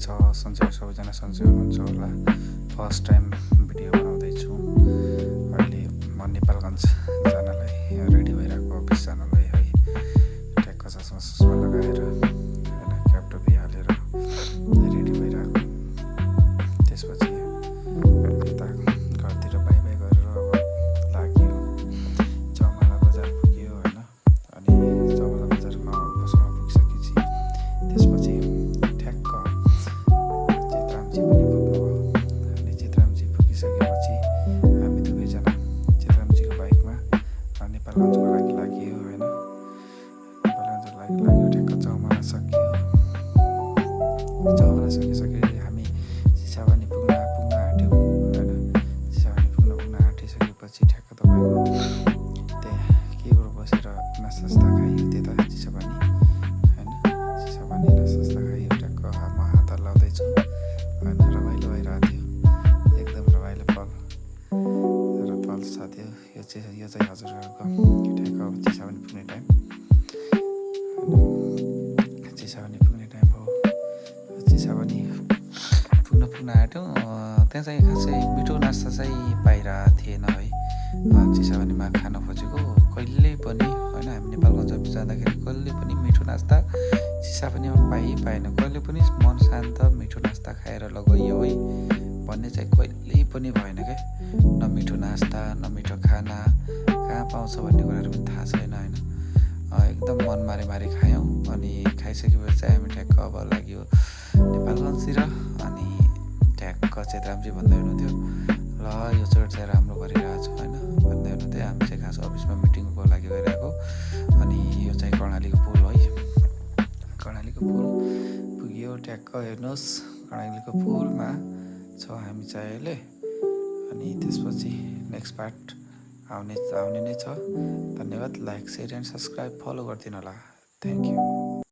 सन्चै सबैजना सन्चै हुनुहुन्छ होला। फर्स्ट टाइम भिडियो बनाउँदैछु। अहिले म नेपालगञ्ज जानलाई रेडी भइरहेको अफिस जानलाई है। ट्याक्क चस्मा सस्मा लगाएर होइन क्याप टोपी हालेर रेडी भइरहेको। त्यसपछि यता घरतिर बाई बाई गरेर अब लाग्यो। चौमाला बजार पुग्यो होइन। अनि चौमाला बजारमा पसलमा पुगिसकेपछि त्यसपछि ठ्याक्क चित्रामजी पनि पुग्नुभयो। अनि चित्रामजी पुगिसकेपछि हामी दुवैजना चित्रामजीको बाइकमा नेपालगञ्जको लागि लाग्यो होइन। नेपालगञ्जको लागि लाग्यो। ठ्याक्क चौमाला सकियो। चौमाला सकिसकेपछि हामी चिसाबानी पुग्न आँट्यौँ होइन। चिसाबानी पुग्न आँटिसकेपछि ठ्याक्क तपाईँको त्यहाँ केबाट बसेर नास्ता खायो त्यता चिसाबानी होइन। चिसाबानी नास्ता खायो। ठ्याक्क म हात हल्लाउँदैछु होइन। रमाइलो भइरहेको थियो। एकदम रमाइलो पल साथी हो। यो चाहिँ हजुरहरूको ठ्याक्क अब चिसाबानी पुग्ने टाइम होइन। चिसाबानी पुग्ने टाइम हो। चिसाबानी पुग्न आँट्यौँ। त्यहाँ चाहिँ खासै मिठो नास्ता चाहिँ पाइरहेको थिएन है। चिसाबानीमा खान खोजेको कहिले पनि होइन। हामी नेपालगञ्ज अफिस जाँदाखेरि कहिले पनि मिठो नास्ता चिसाबानीमा पाएन। कहिले पनि मन शान्त मिठो नास्ता खाएर गयो है भन्ने चाहिँ कहिले पनि भएन क्या। न मिठो नास्ता न मिठो खाना कहाँ पाउँछ भन्ने कुराहरू पनि थाहा छैन होइन। एकदम मन मारी खायौँ। अनि खाइसकेपछि चाहिँ हामी ठ्याक्क अब लाग्यो नेपालगञ्जतिर। अनि ठ्याक्क चित्रामजी भन्दै हुनुहुन्थ्यो ल यो चोट चाहिँ राम्रो गरिरहेको छु होइन भन्दै हुनुहुन्थ्यो। हामी चाहिँ खास अफिसमा मिटिङको लागि गइरहेको। अनि यो चाहिँ कर्णालीको पुल है। कर्णालीको पुल पुग्यो। ट्याक्क हेर्नुहोस् कर्णालीको पुलमा छौँ हामी चाहिँ अहिले। अनि त्यसपछि नेक्स्ट पार्ट आउने नै छ। धन्यवाद। Like share and subscribe follow गरिदिनु होला। Thank you.